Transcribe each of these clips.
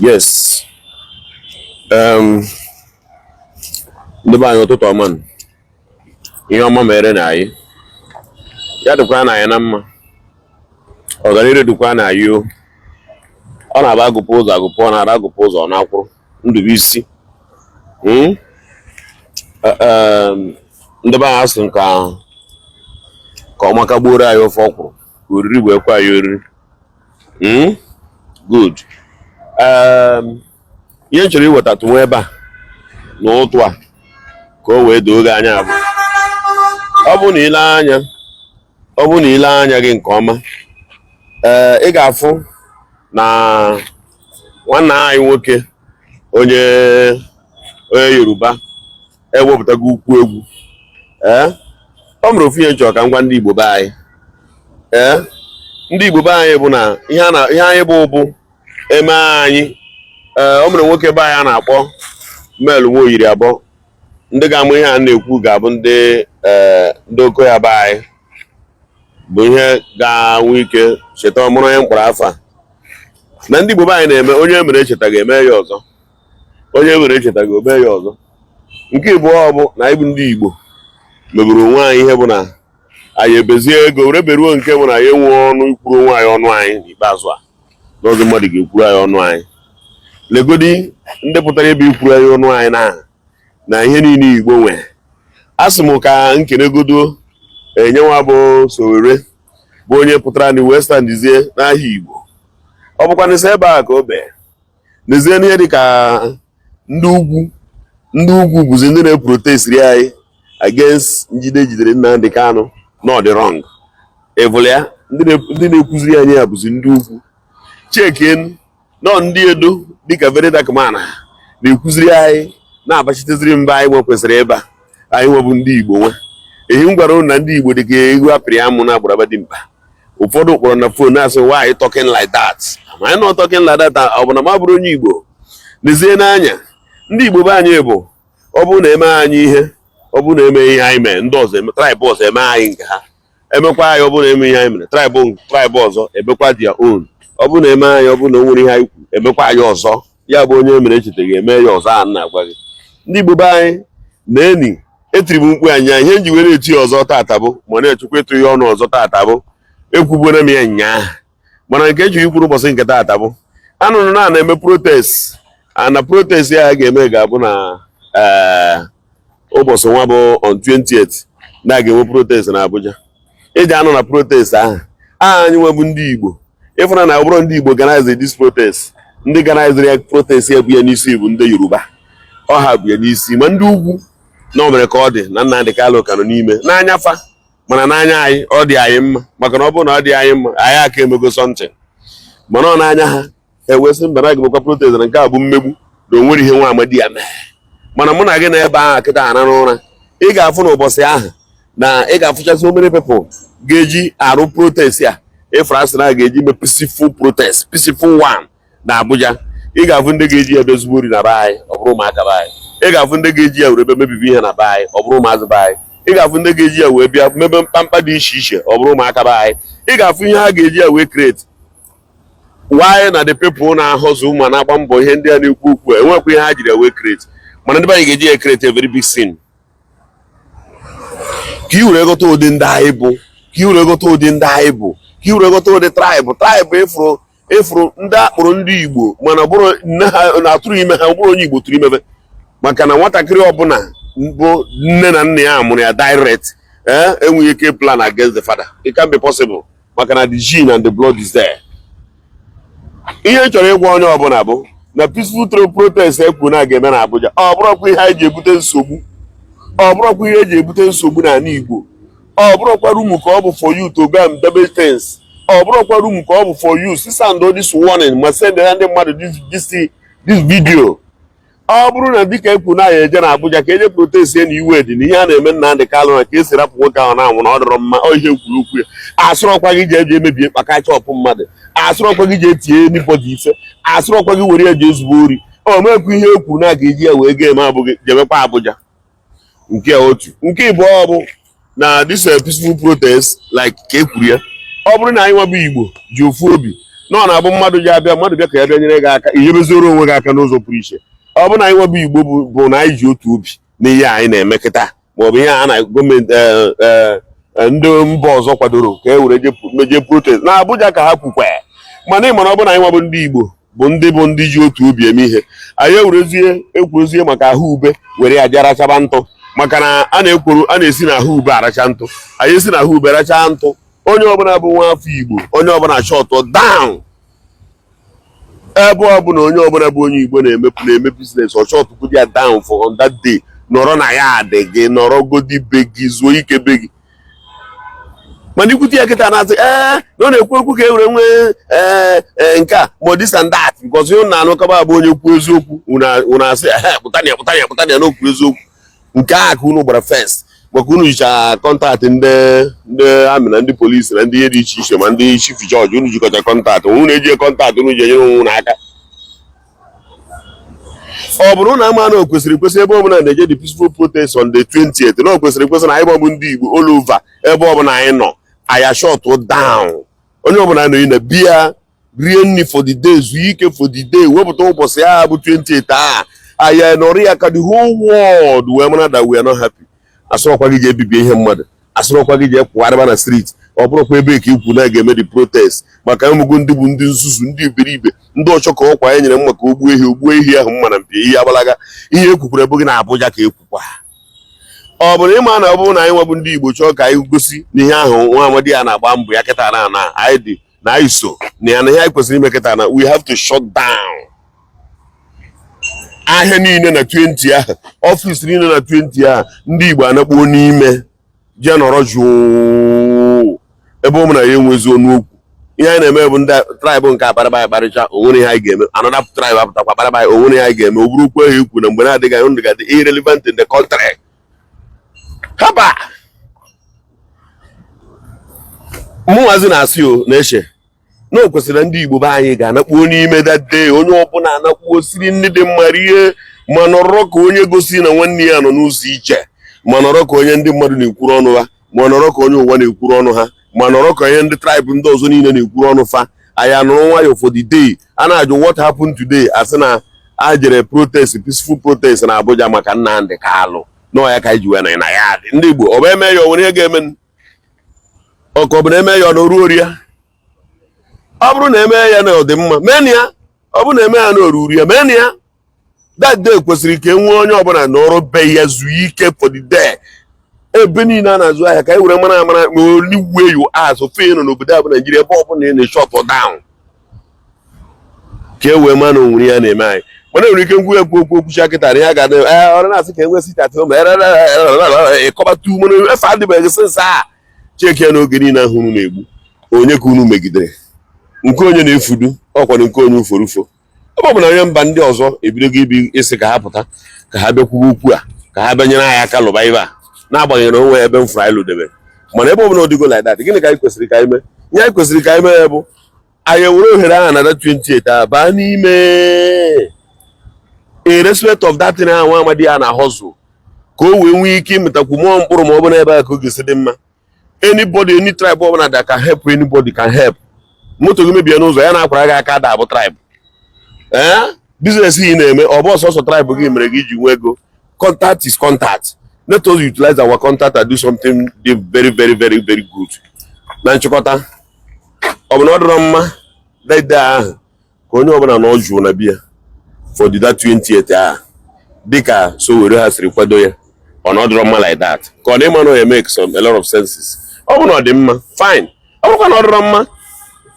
Yes. Ndị be anyị, ụtụtụ ọma nụ. Ihe ọma mere na anyị. Ya dịkwa na anyị na mma. Ọganiru dịkwa na anyị o. Ọ na-aba agụpụ ụzọ agụpụ, ọ na-ara agụpụ ụzọ ọ na-akwụrụ Ndụbụisi. Ndị be anyị, asị m ka ọ makagbuoro anyị ofe ọkwụrụ, ka oriri wee kwa anyị oriri. Good. Ihe m chọrọ iwetatụ nwa ebe a n'ụtụ a ka o wee doo gị anya bụ, ọ bụ na ile anya gị nke ọma, ee, ị ga-afụ na nwanne anyị nwoke, onye Yoruba, ewepụtago ukwu egwu. Ee, ọ mere ofu ihe m chọrọ ka m gwa ndị Igbo be anyị. Ee, ndị Igbo be anyị, bụ na ihe a na ihe anyị bụ eme anyị. Ee, o mere nwoke be anyị a na-akpọ Mel Nwoyiri abụọ. Ndị ga-amụ ihe a na-ekwu ga-abụ ndị, ee, ndị okoya be anyị, bụ ihe ga-anwe ike cheta ọmụrụ onye mkpọrọ afọ a na ndị Igbo be anyị na-eme. Onye emere echeta ga-eme ya ọzọ, onye emere echeta ga-eme ya ọzọ. Nke ịbụọ bụ na anyị bụ ndị Igbo meburu onwe anyị ihe bụ na anyị ebezie ego were beruo, nke bụ na anyị enwe ọnụ ikwuru onwe anyị ọnụ anyị n'ikpeazụ a n'oge mmadụ ga-ekwuru anyị ọnụ anyị. Legodi ndị pụtara ebe ikwuru anyị ọnụ anyị na ihe niile Igbo nwe. A sị m ka nkenegodo enyenwa bụ Sowore, bụ onye pụtara na wee standizie n'ahịa Igbo. Ọ bụkwa n'isi ebe a ka o bee n'ezie n'ihe dịka ndị ugwu. Ndị ugwu bụzi ndị na-eprotestiri anyị against njide ejidere Nnamdi Kanu na ọ dị wrong. Ịvụlụ ya, ndị na-ekwuziri anyị ya bụzi ndị ugwu. Chekien nọ ndị Edo dịka Very Dark Man na-ekwuziri anyị, na-abachiteziri mba anyị nwe kwesịrị ịba anyị nwebụ ndị Igbo nwe. Ehi m gwara unu na ndị Igbo dịka egwu apịrị amụ na agbara dimkpa. Ụfọdụ kpọrọ na phone na-asị, "Why are you talking like that? Am I not talking like that? Ọ bụ na m abụrụ onye Igbo?" N'ezie n'anya ndị Igbo be anyị bụ, ọ bụrụ na eme anyị ihe, ọ bụrụ na eme ihe anyị mere, ndị ọzọ eme, tribe ọzọ eme anyị nke ha, emekwa anyị. Ọ bụrụ na eme ihe anyị mere, tribe ọzọ emekwa their own. Ọ bụrụ na eme anyị, ọ bụrụ na o nwere ihe anyị kwuru, emekwa anyị ọzọ. Ya bụ, onye mere echetaghị eme ya ọzọ. A na-agwa gị, ndị Igbo be anyị na-eni etiri m mkpu anya. Ihe nji were eti ọzọ tata bụ ma na-echukwa ịtụ ya ọnụ ọzọ tata bụ, ekwubuona m ya nyaa, mana nke ejiri ikwuru ụbọchị nke tata bụ, anụrụ na na-eme protest a, na protest ya ga-eme ga-abụ na, ee, ụbọchị nwa bụ on 28 na a ga-enwe protest na Abuja. Eji anọ na protest ahụ aha anyị nwebụ ndị Igbo. Ịfụna na ọ bụrụ ndị Igbo organize this protest, ndị organize ya protest ya bụ ya n'isi bụ ndị Yoruba, ọha bụ ya n'isi, ma ndị ugwu na o mere ka ọ dị na Nnamdị Kanụ ka nọ n'ime n'anya fa. Mana n'anya anyị, ọ dị anyị mma, maka na ọ bụrụ na ọ dị anyị mma, anyị aka emego something. Mana ọ n'anya ha ewesị mba na ga-emekwa protest, na nke a bụ mmegbu, na o nwere ihe nwa amadi ya mee. Mana mụ na gị na ebe ahụ kịta ara n'ụra, ị ga-afụ n'ụbọchị ahụ na ị ga-afụchasị so many people ga-eji arụ protest a. Ịfụrụ asị na a ga-eji mee peaceful protest, peaceful one na Abuja, ị ga-afụ ndị ga-eji ya dozigbo ori na be anyị, ọ bụrụ ụmụaka be anyị. Ị ga-afụ ndị ga-eji ya were ebe mebibi ihe na be anyị, ọ bụrụ ụmụazị be anyị. Ị ga-afụ ndị ga-eji ya wee bịa mebe mkpamkpa dị iche iche, ọ bụrụ ụmụaka be anyị. Ị ga-afụ ihe ha ga-eji ya wee create why na the people na-ahọzụ ma na-agba mbọ ihe ndị a na-ekwu okwu, enwekwa ihe ha jiri ya wee create. Mana ndị be anyị ga-eji ya create a very big scene ka ị were ghọta ụdị ndị anyị bụ, ka ị were ghọta ụdị ndị anyị bụ, ka ị were ghọta ụdị tribe ịfụrụ ịfụrụ ndị akpụrụ ndị Igbo. Mana ọ bụrụ nne ha na-atụrụ ime ha, ọ bụrụ onye Igbo tụrụ imebe, maka na nwatakịrị ọbụla bụ nne na nna ya mụrụ ya direct, ee, enweghị ike plan against the father. It can be possible, maka na the gene and the blood is there. Ihe m chọrọ ịgwa onye ọbụla bụ na peaceful protest ekwu na ga-eme na Abuja, ọ bụrụkwa ihe anyị ji ebute nsogbu, ọ bụrụkwa ihe eji ebute nsogbu n'ala Igbo. Ọ bụrụkwa room ka ọ bụ for you to go and damage things. Ọ bụrụkwa room ka ọ bụ for you si send all this warning, ma send ya ndị mmadụ this video. Ọ bụrụ na dịka ekwu na ya eje na Abuja ka eje protest ya na iwe dị na ihe a na-eme Nnamdị Kanụ, na ka esi rapụ nwoke ahụ na-anwụ, na ọ dịrọ mma, ọ ihe kwuru okwu ya. Asụrọkwa gị ji eji emebie mkpaka chọpụ mmadụ, asụrọkwa gị ji etinye anybody ife, asụrọkwa gị were ya ji ezugbo ori. O mekwa ihe e kwuru na a ga-eji ya wee ga-eme abụghị jebekwa Abuja. Nke otu nke ịbụọ bụ na this peaceful protest, like ka e kwuru ya, ọ bụrụ na anyị nwabụ Igbo ji ofu obi Na ọ na-abụ mmadụ ji abịa, mmadụ bịa ka ya bịa nyere gị aka, inyebezioro onwe gị aka n'ụzọ pụrụ iche. Ọ bụ na anyị nwebụ Igbo bụ na anyị ji otu obi n'ihe anyị na-eme kịta, maọbụ ihe a na gọọmenti, ndị mba ọzọ kwadoro ka e were meje protest na Abuja ka ha kwukwe. Mana ị mara, ọ bụ na anyị nwabụ ndị Igbo bụ ndị ji otu obi eme ihe, anyị ewerezie ekwurezie maka ahụ ube were ya bịa rachaba ntụ, maka na a na-ekworo a na-esi n'ahụ ube aracha ntụ. Anyị esi n'ahụ ube rachaa ntụ. Onye ọbụla bụ nwa afọ Igbo, onye ọbụla shut down ebe ọbụla. Onye ọbụla bụ onye Igbo na-eme business, ọ shut godi ya down for on that day. Nọrọ na ya adị gị, nọrọ godi be gị, zuo ike be gị. Mana ikwute ya kịta, na-asị ee na ọ na-ekwu okwu ka e were nwee ee nke a ma this and that, because ịhụ na anụ kaba bụ onye kwuo eziokwu, unu asị ehe, pụtana ya, pụtana ya, pụtana ya n'okwu eziokwu. Nke a ka unu gbara first, maka unu jicha contact ndị army na ndị polisi na ndị ihe dị iche iche, ma ndị chief judge. Unu jikọta contact, unu ejie contact unu ji enyere onwe unu aka. Ọ bụrụ na ama na o kwesịrị ekwesị, ebe ọbụla na-eje the peaceful protest on the 20th, na o kwesịrị ekwesị na anyị bụ ndị Igbo all over, ebe ọbụla anyị nọ, anyị shut down. Onye ọbụla nọ na bịa rie nri for the day, zuo ike for the day, wepụta ụbọchị ahụ bụ 28 a, anyị nọrọ ya ka the whole world wee mara that we are not happy. Asọrọkwa gị jee bibie ihe mmadụ, asọrọkwa gị jee kwugharịba na street. Ọ bụrụkwa ebe ka ikwu na ga-eme the protest, maka ụmụgo ndị bụ ndị nzuzu, ndị iberibe, ndị ọchọ ka ọkwa e nyere mma ka o gbuo ehi, o gbuo ehi ahụ mma na mpi ehi agbalaga. Ihe ekwukwara ebughị na Abuja ka ekwukwa. Ọ bụrụ ịma na ọ bụrụ na anyị nwebụ ndị Igbo chọọ ka anyị gosi na ihe ahụ nwa amadi ya na-agba mbọ ya kịta na anyị dị na anyị so na ya, na ihe anyị kwesịrị ime kịta na we have to shut down ahịa niile na 20 ahụ, office niile na 20 ahụ. Ndị Igbo anakpuo n'ime jee nọrọ jụụ ebe ọ na ya enwezi ọnụ okwu. Ihe anyị na-eme bụ ndị tribe nke akparịba anyị kparịcha, onwere ihe anyị ga-eme. Another tribe apụtakwa kparịba anyị, onwere ihe anyị ga-eme. O bụrụ okwu ahụ ekwu na mgbe na-adịghị anya, ndụ ga-adị irrelevant in the country. Haba mụnwazi na-asị o na-eche na o kwesịrị na ndị Igbo be anyị ga-anakpuo n'ime that day. Onye ọbụla anakpuo, siri nri dị mma rie, ma nọrọ ka onye gosi na nwanne ya nọ n'ụzọ iche, ma nọrọ ka onye ndị mmadụ na-ekwuru ọnụ ha, ma nọrọ ka onye ụwa na-ekwuru ọnụ ha, ma nọrọ ka onye ndị tribe ndị ọzọ niile na-ekwuru ọnụ fa. Anyị anọrọ nwayọ for the day. A na-ajụ, "What happened today?" Asị na a jere protest, peaceful protest na Abuja maka Nnamdi Kalụ. Nọọ ya ka anyị ji wee nọ na ya dị. Ndị Igbo, ọ bụ eme ya, o nwere ihe ga-eme? Ọ ka ọ bụ na eme ya, ọ na oruo ori ya? Ọ bụrụ na eme ya na ọ dị mma, mee ya. Ọ bụrụ na eme ya na oruru ya, mee ya. That day kwesịrị ka e nwee onye ọbụla nọrọ be ya, zuo ike for the day. Ebe niile a na-azụ ahịa, ka anyị were mara amara ma only way you are so fe nọ n'obodo a bụ Naijiria, ebe ọbụla ị na-shut down, ka e wee ma na onwere ya na-eme anyị. Mana enwere ike ngwu ekwu okwu okwuchi akịta na ihe ga na ọrụ na-asị ka e nwee sit at home, ịkọbata mana efe adịbeghị since a cheke ya. N'oge niile ahụ unu na-egbu, onye ka unu megidere? Nke onye na-efudu ọkwado, nke onye uforufo. Ebe ọ bụ na onye mba ndị ọzọ ebidogo ibi ịsị ka ha pụta, ka ha bịakwuo okwu a, ka ha bịa nyere anyị aka lụba ibe a, n'agbanyeghị na onwe ebe m fụrụ anyị lụdebere. Mana ebe ọ bụla odigo like that, gịnị ka anyị kwesịrị ka anyị mee? Ihe anyị kwesịrị ka anyị mee bụ anyị ewere ohere ahụ na that 28 a baa n'ime, in respect of that thing ahụ nwa amadi ya na hustle, ka o wee nwee ike ịmịtakwu mụọ mkpụrụ, ma ọ bụ n'ebe a ka ọ ga-esi dị mma. Anybody, any tribe ọbụla that can help anybody can help. Moto gị mebie n'ụzọ, ya na-akwara gị aka da abụ tribe. Ee, business ị na-eme, ọ bụ ọsọsọ tribe gị mere gị ji nwee ego. Contact is contact. Let us utilize our contact and do something dị very, very, very, very good. Na nchịkọta, ọ bụ na ọ dịrọ mma that day ahụ ka onye ọbụla nọ jụụ na bia for the that 28 ahụ, dịka Sowore ha siri kwado ya? Ọ na ọ dịrọ mma like that, ka ọ na ịma na ya make some a lot of senses? Ọ bụ na ọ dị mma, fine. Ọ bụrụkwa na ọ dịrọ mma,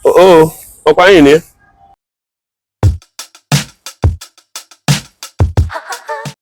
o ọkwa anyị na ya.